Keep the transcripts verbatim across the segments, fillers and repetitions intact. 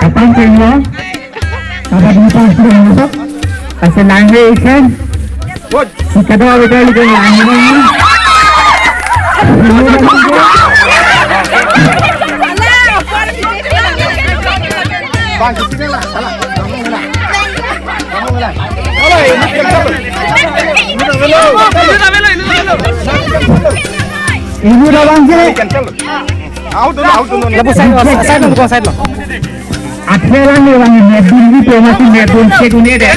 Kapan kenglo? Kapan di pas kenglo? Asa langwe ikan? Si kadua beda lagi langwe. Bang, sini lah. Salah. Kamu lah. Kamu lah. Salah, ini cancel. Ini cancel. Ibu dah bangkit. Cancel. Out dulu, out dulu. Lepas side lo, side lo, side lo. Athela ne bang ne dun di pe mati ne dun ke dun ne de.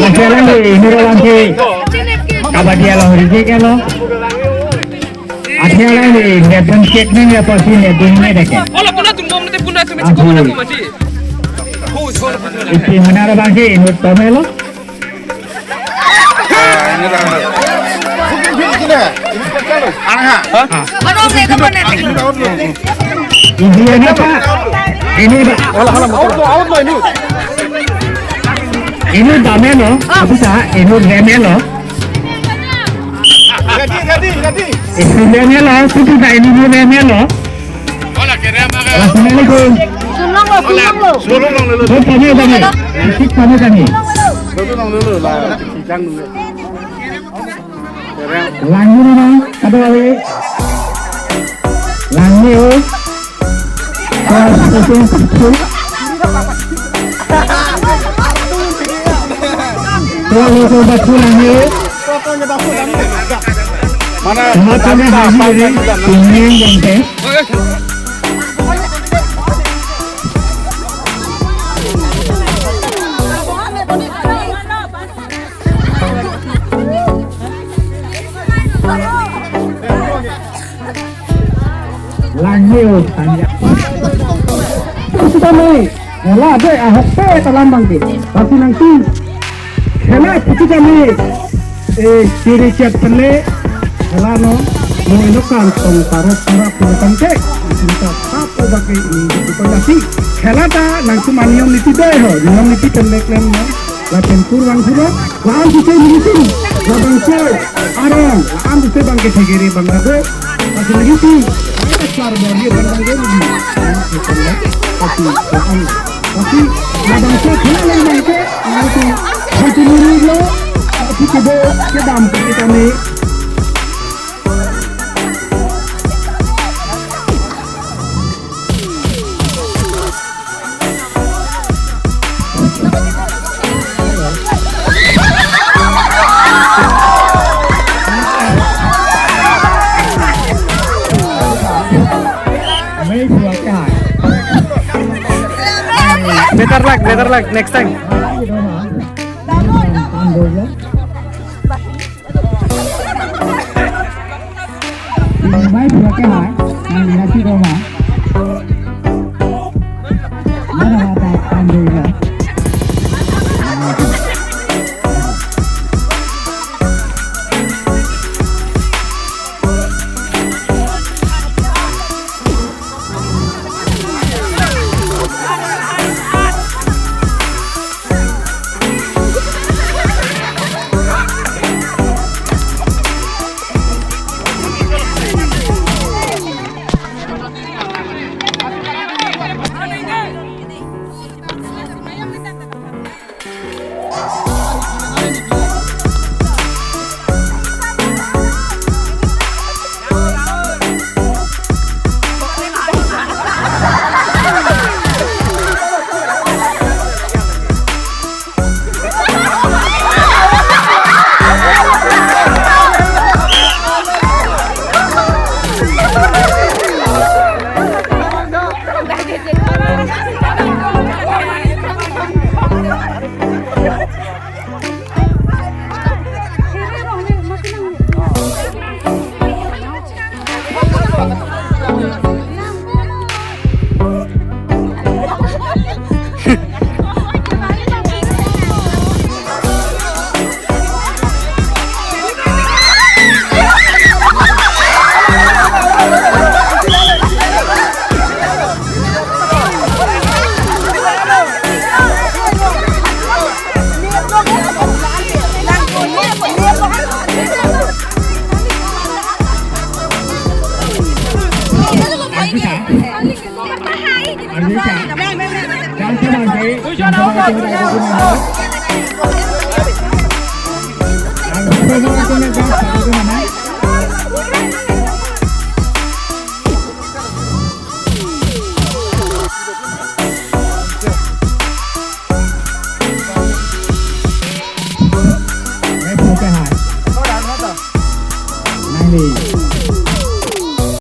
Athela ne ne bangkit. Kabaddi alo, reject alo. Athela ne ne dun ke ne ya pasi ne dun ne de ke. Ola puna tum bom ne puna tum. Abu. Iti mana bangkit, inut tomelo. Ini apa? Ini ba-, ini damelo, apa sa? Ini remelo. Ini remelo, itu kita ini remelo. Assalamualaikum. Sulong lo, sulong lo. Sulong lo, sulong lo. Kami, kami. Kami, kami. Langni na, kada lagi. Langni o. Terus, terus, terus. Terus, terus, terus, langni o. Mana? Mana kami haji ini? Ini yang teh. Langni o tanya. Kita mai, ya lah, deh, ahok pe talam bangke. Tapi nanti, khela putih kami, eh, kiri chat pele, khela no, mo ino kan tong parok parak pele tangke, kita tapo bangke ini, kita nasi, khela ta, nangtum aniyom niti deh ho, niyom niti pele klem no. Lapen kurang kurang, la-an sise mungkin, labangso arong, la-an sise bangke thegere bang lado, pasi lagi si, ada sar bagi bang bang lagi. Pasi, pasi, pasi, labangso khela lang bangke, nanti, pasi muru lo, pasi kebo, kedam, pasi kami. Better luck, better luck, next time. Mai pura ke hai, nang nasi roma. Mana mata pandu ya. Army sa. Dam sa bang sai. Dam sa bang sai.